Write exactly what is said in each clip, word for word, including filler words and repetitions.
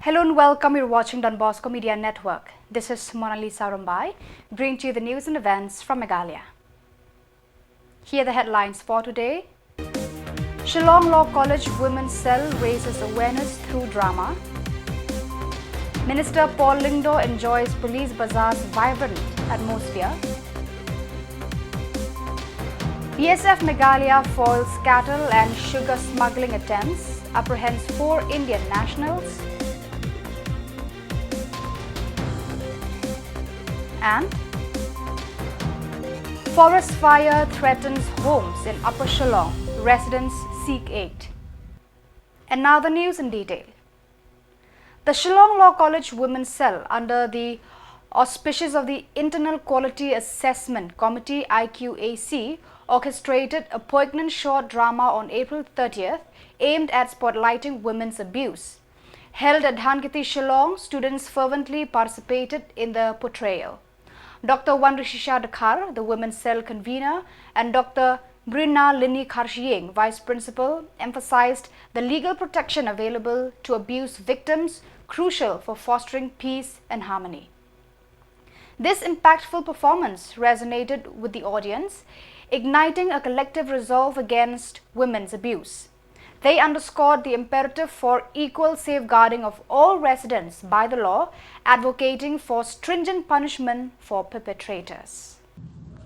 Hello and welcome. You're watching Don Bosco Media Network. This is Mona Lisa Rumbai, bringing to you the news and events from Meghalaya. Here are the headlines for today. Shillong Law College Women's Cell raises awareness through drama. Minister Paul Lyngdoh enjoys Police Bazaar's vibrant atmosphere. B S F Meghalaya foils cattle and sugar smuggling attempts, apprehends four Indian nationals. And forest fire threatens homes in Upper Shillong, residents seek aid. And now the news in detail. The Shillong Law College Women's Cell, under the auspices of the Internal Quality Assessment Committee, I Q A C, orchestrated a poignant short drama on April thirtieth aimed at spotlighting women's abuse. Held at Dhankheti, Shillong, students fervently participated in the portrayal. Doctor Wanrishisha Dkhar, the Women's Cell convener, and Doctor Mrina Lini Kharshiing, Vice Principal, emphasized the legal protection available to abuse victims, crucial for fostering peace and harmony. This impactful performance resonated with the audience, igniting a collective resolve against women's abuse. They underscored the imperative for equal safeguarding of all residents by the law, advocating for stringent punishment for perpetrators.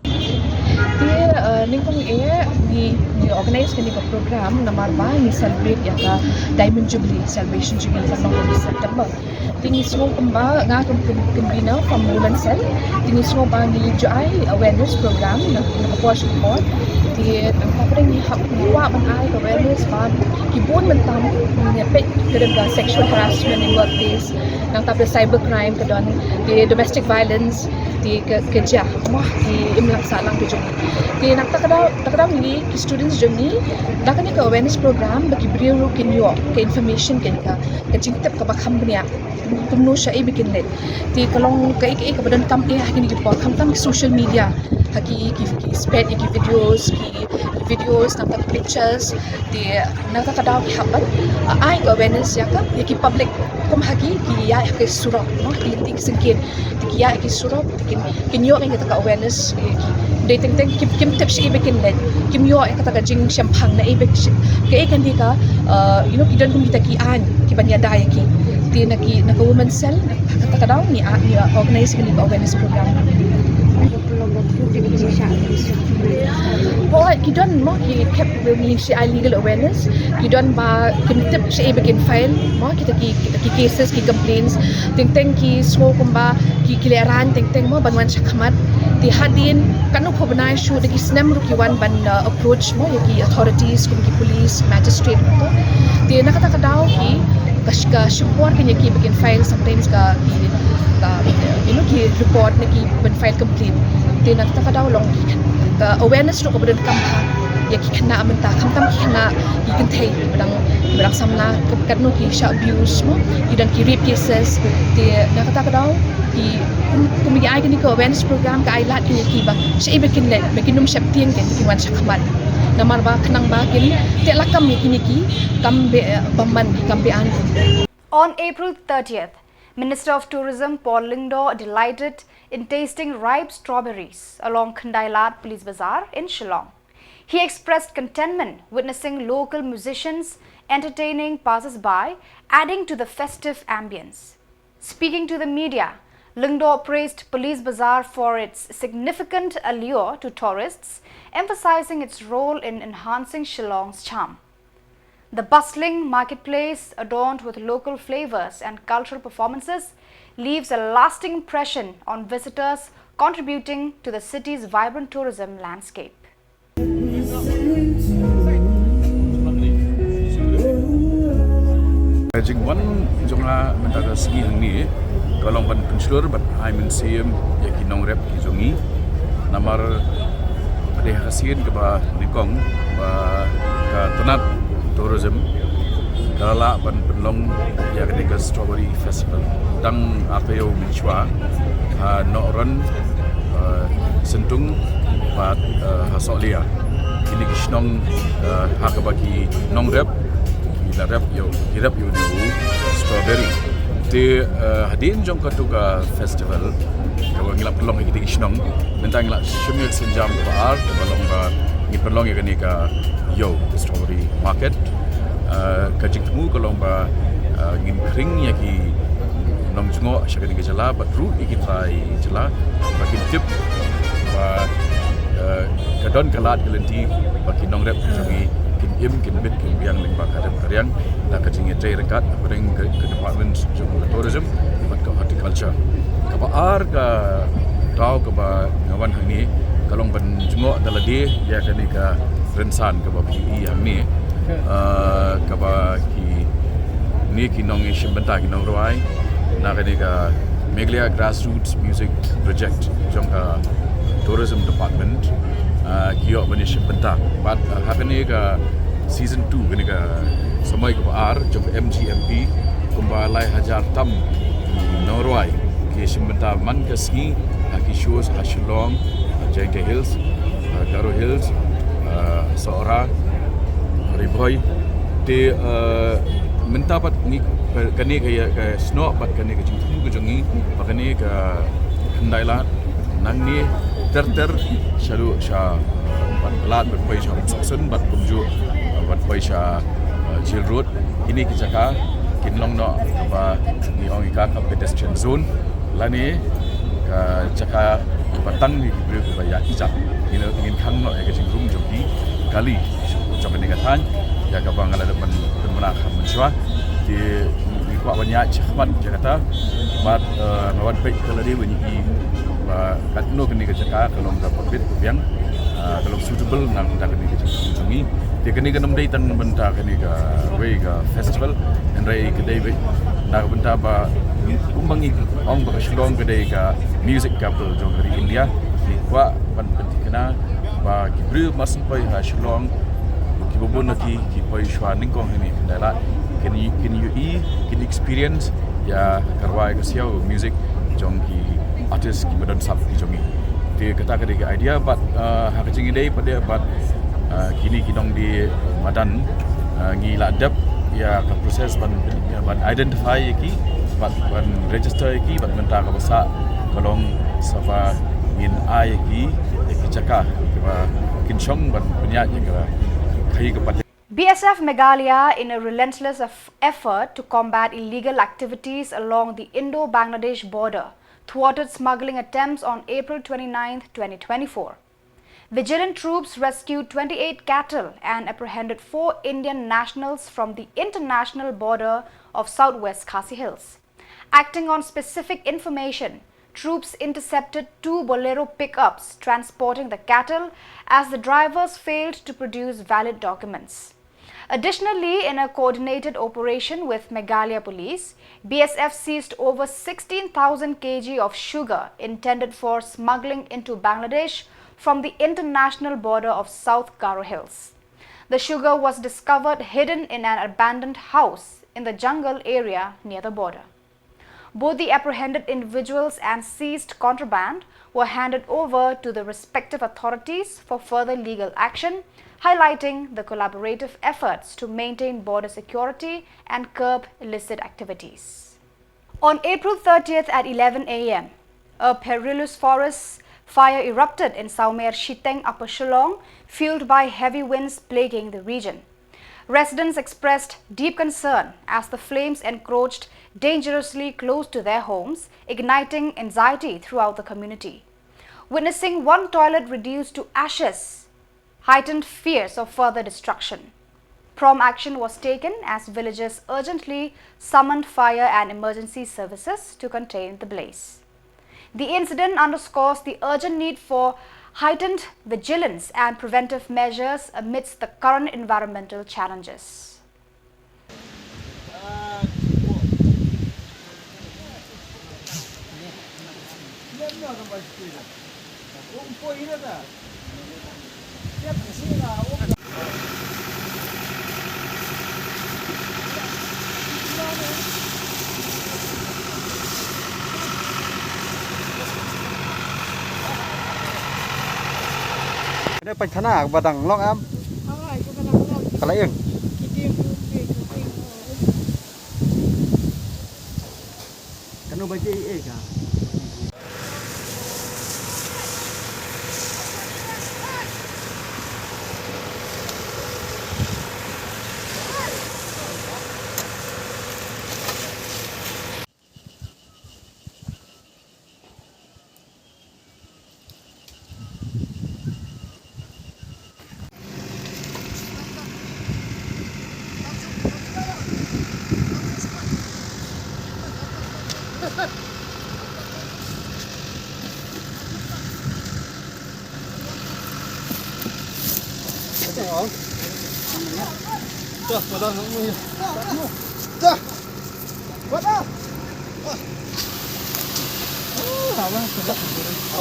Te, uh, nyngkong eh ngi, ngi organize kane ka program namar ba ngi celebrate ïa ka Diamond Jubilee, Celebration Jubilee ka long ha September. Te ngi sngew kumba nga kum kum convener from Women Cell. Te ngi sngew ba ngi ju ai awareness program na, na ka por sha ka por. Te nangta pat ngi hap ngi kwah ban ai ka awareness ba ki bun mynta ngi peit ka dei ka sexual harassment in workplace, nangta pat cyber crime ka don, te domestic violence, te ka, ka jia, mo, ki imlang sahlang ka jong ngi. Te nangta ka daw, ta ka daw ngi ki students jong ngi, da kane ka awareness program ba ki briew ruh kin ïoh ka information, kin ka, ka jingtip kaba kham bniah kumno shaei ba kin leit. Te ka long kaei kaei kaba donkam eh ha kine ki por, khamtam ki social media, ha ki, ki, ki spread ïa ki videos, ki, ki videos, nangta ki pictures. Te nangta ka daw ngi hap ban, uh, ai ka awareness ïa ka, ïa ki public, kum ha ki, ki ïaid ha ki surok, no, ki lynti ki syngkien. Te ki ïaid ha ki surok, te kin, kin ïoh ïa kata ka awareness, eh, ki, dei teng teng kim, kim tip shaei ba kin leit, kim ïoh ïa kata ka jingshemphang naei ba ki, kaei kane ka, uh, you know, ki don kum kita ki aiñ kiban ïada ïa ki. Te na ki, na ka Women Cell, na kata ka daw ngi, ah, ngi organize kane ka awareness program. Hooid, ki don mo ki khep ngi shu ai legal awareness, ki don ba kim tip shaei ba kin file mo kita ki, kita ki cases, ki complaints. Teng teng ki sngew kumba ki, ki lehraiñ teng teng mo ban wan shakhmat. Te hadien katno kaba bnai shuh da ki snem ruh ki wan ban, uh, approach mo ïa ki authorities kum ki police, magistrate, kumto. Te na kata ka daw ki, ka sh-, ka shim por kane ïa ki ba kin file sometimes ka, ki, ka, you know, ki report ne ki ban file complaint. Te na kata ka daw long ki, ka awareness ruh kaba donkam ha ïa ki khynnah mynta, khamtam ki khynnah, ki kynthei kiba dang, kiba dang samla, ka, katno ki shah abuse mo, ki don ki rape cases. Te na kata ka daw ki, kum, kum ngi ai kane ka awareness program ka ai lad kane ïa ki ba shaei ba kin leit, ba kin ym sheptieng, kin, kin wan shakhmat. Namar ba khnang ba kin teh lakam ïa kine ki kam be, eh, bymman, ki kam be-aiñ. On April thirtieth, Minister of Tourism Paul Lyngdoh delighted in tasting ripe strawberries along Khyndai Lad Police Bazaar in Shillong. He expressed contentment witnessing local musicians entertaining passers-by, adding to the festive ambience. Speaking to the media, Lyngdoh praised Police Bazaar for its significant allure to tourists, emphasizing its role in enhancing Shillong's charm. The bustling marketplace, adorned with local flavors and cultural performances, leaves a lasting impression on visitors, contributing to the city's vibrant tourism landscape. Jingwan jong nga mynta ka sngi hangne ka long ban pynshlur bad ai mynsiem ïa ki nongrep ki jong ngi. Namar ka dei ha ka sien kaba nyngkong ba ka tnat tourism ka la lah ban pynlong ïa kane ka Strawberry Festival. Tang artaïew mynshuwa ha Nohron, eh, Syntung bad, eh, ha Sohliya. Kine ki shnong, eh, ha kaba ki nongrep ki la rep ïa u, ki rep ïa u strawberry. Te, eh, hadien jong katu ka festival, kaba ngi la pynlong ha kitei ki shnong, mynta ngi la shim ïa ka sienjam kaba ar, kaba long ba ngi pynlong ïa kane ka Ïew, ka strawberry market. Eh, ka jingthmu ka long ba, eh, ngin khring ïa ki nongjngoh sha kane ka jylla, bad ruh ïa ki trai jylla, ba kin tip ba, eh, ka don ka lad ka lynti ba ki nongrep jong ngi kin im, kin bit, kin biang lyngba ka rep ka riang, da ka jingïatrei ryngkat hapdeng ka, ka department jong ka tourism bad ka horticulture. Kaba ar ka daw kaba nga wan hangne ka long ban jngoh da lade ïa kane ka rynsan kaba phi ïohi hangne. Ah, kaba kine ki nongïashim bynta, ki nongrwai na kane ka Meghalaya Grassroots Music Project jong ka Tourism Department, ah, ki ïoh ban ïashim bynta. Bad, ah, ha kane ka season two, kane ka samoi kaba ar jong ka M G M P, kumba lai hajar tam nongrwai ki ïashim bynta man ka sngi ha ki shows ha Shillong, ha Jaintia Hills, ha Garo Hills, ha Sohra, ha Ri Bhoi. Te, eh, mynta pat ngi, kane ka, ka snoh bad kane ka jingthmu ka jong ngi ba kane ka Khyndai Lad nangne ter ter shaduh sha, eh, bad lad bad poi sha Umsohsun bad kumjuh, eh, bad poi sha, eh, Jail Road. Kine ki jaka kin long noh kaba ngi ong ïa ka, ka pedestrian zone lane ka jaka ba tang ïa ki briew kiba ïaid ïa ki jaka. Ngin, ngin khang noh ïa ka jingrung jong ki kali jong kane ka thaiñ, ïa kaba nga la dep ban pynbna ha mynshuwa. Te ngi kwah ban ïaid shakhmat ïa kata bad, eh, nga wan peit ka lade ban ïohi ba katno kane ka jaka ka long kaba bit ba biang, eh, ka long suitable na ka bynta kane ka jingthmu jong ngi. Te kane kam dei tang na ka bynta kane kawei ka festival, hynrei ka dei beit na ka bynta ba kumba ngi ong ba ka Shillong ka dei ka music capital jong ka ri India. Ngi kwah ban pynthikna ba ki briew ba sngewbha ha Shillong, kiba bun na ki, ki poi shuwa nyngkong hangne ha Khyndai Lad, kin, kin ïohi, kin experience ïa ka rwai ka siaw, music jong ki artist kiba don sap ki jong ngi. Te kata ka dei ka idea bad, ah, ha ka jingïadei pat de bad, ah, kine ki nongdie madan, ah, ngi la dep ïa ka process ban, ïa ban identify ïa ki bad ban register ïa ki bad mynta kaba sah ka long sa ba ngin ai ïa ki ïa ki jaka kiba kin shong ban pynïaid ïa ka khaïi ka pat. B S F Meghalaya, in a relentless eff- effort to combat illegal activities along the Indo-Bangladesh border, thwarted smuggling attempts on April twenty-ninth, twenty twenty-four. Vigilant troops rescued twenty-eight cattle and apprehended four Indian nationals from the international border of Southwest Khasi Hills. Acting on specific information, troops intercepted two Bolero pickups transporting the cattle as the drivers failed to produce valid documents. Additionally, in a coordinated operation with Meghalaya Police, B S F seized over sixteen thousand kilograms of sugar intended for smuggling into Bangladesh from the international border of South Garo Hills. The sugar was discovered hidden in an abandoned house in the jungle area near the border. Both the apprehended individuals and seized contraband were handed over to the respective authorities for further legal action, highlighting the collaborative efforts to maintain border security and curb illicit activities. On April thirtieth at eleven a m, a perilous forest fire erupted in Saomer Shiteng, Upper Shillong, fueled by heavy winds plaguing the region. Residents expressed deep concern as the flames encroached dangerously close to their homes, igniting anxiety throughout the community. Witnessing one toilet reduced to ashes heightened fears of further destruction. Prompt action was taken as villagers urgently summoned fire and emergency services to contain the blaze. The incident underscores the urgent need for heightened vigilance and preventive measures amidst the current environmental challenges. Ine paithana ka ba dang long em. Ka la ïeng.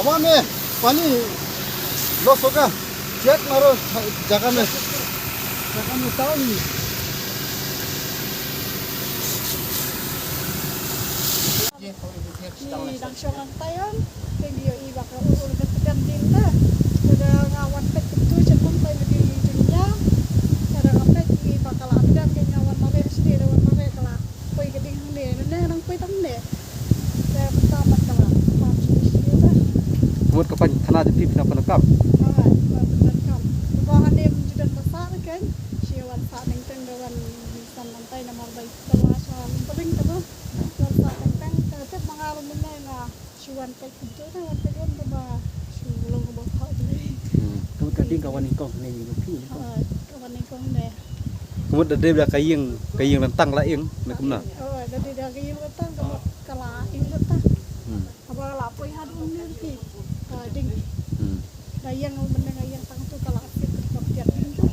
Awa me, pani loss hoga, check maro, jaga mein, jaga mein down hi. Ngi dang shong hangtai, te ngi ïohi ba ka ur ur ka pdiang dien te. Te da nga wan peit kumtu, shen kumtai ba ki jingïa. Te da nga peit ngi ba ka la pdiang, te nga wan mareh sdie, da wan mareh ka la poi ka ding hangne, ne nang poi tang ne. Te kumta pat ka la pam sdie sdie te. Ka mut ka pynthana jong phi, phi nang pyndonkam. Hooid, wan pyndonkam. Ba hangne ym ju don ba sah te kein, shi wan sah teng teng, da wan nisan hangtai namar ba ka la sha ring te ba. Wan sah teng teng, te tip ma nga ruh mynne nga shu wan peit kumtu, te wan peit wan ba shu long ba pha u Blei. Hmm. Ka mut ka ding ka wan nyngkong ne ïa phi nyngkong? Hooid, ka wan nyngkong ne. Ka mut da dei da ka ïing, ka ïing ryntang la ïeng ne kumno? Hooid, da dei da ka ïing ryntang, ka mut ka la ïeng ryntang. Hmm. Haba la poi haduh ne ki, ka ding. Hmm. Da ïeng mynne nga ïeng tang tu ka la sip ka pdiang dien tu.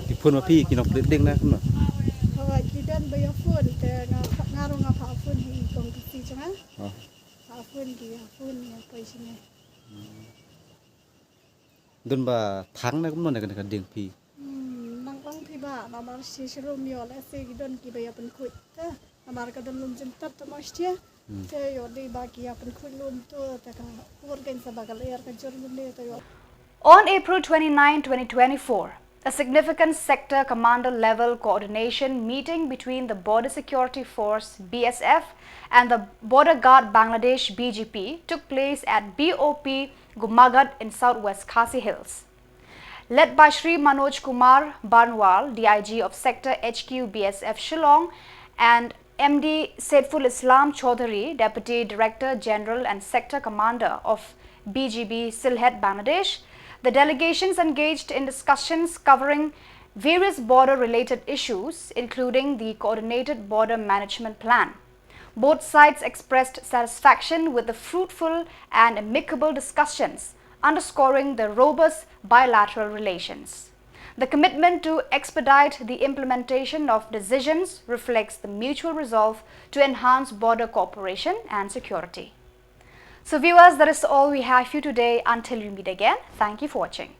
Ki phone ma phi ki nongpdiang dien ne kumno? Hooid, ki don ba ïa phone te nga, nga ruh nga phah phone ha i kong ka si jong nga. Oh. Phah phone ki, ïa phone ïa poi sha nga. Don ba thang ne kumno ne kane ka dieng phi? Hmm, nang ong phi ba namar shi shirum ïoh lehse ki don ki ba ïa pynkhuid te. Namar ka don lum jynter te mostia. Hmm. Te ïoh dei ba ki ïa pynkhuid lum tu te ka ur kein sa ba ka lyer ka jur lum ne te ïoh. On April twenty-nine, twenty twenty-four, a significant sector commander level coordination meeting between the Border Security Force, B S F, and the Border Guard Bangladesh, B G B, took place at B O P Gumaghat in Southwest Khasi Hills. Led by Shri Manoj Kumar Barnwal, D I G of Sector H Q B S F Shillong, and M D Saiful Islam Chaudhary, Deputy Director General and Sector Commander of B G B Sylhet, Bangladesh, the delegations engaged in discussions covering various border-related issues, including the Coordinated Border Management Plan. Both sides expressed satisfaction with the fruitful and amicable discussions, underscoring the robust bilateral relations. The commitment to expedite the implementation of decisions reflects the mutual resolve to enhance border cooperation and security. So, viewers, that is all we have for you today. Until we meet again, thank you for watching.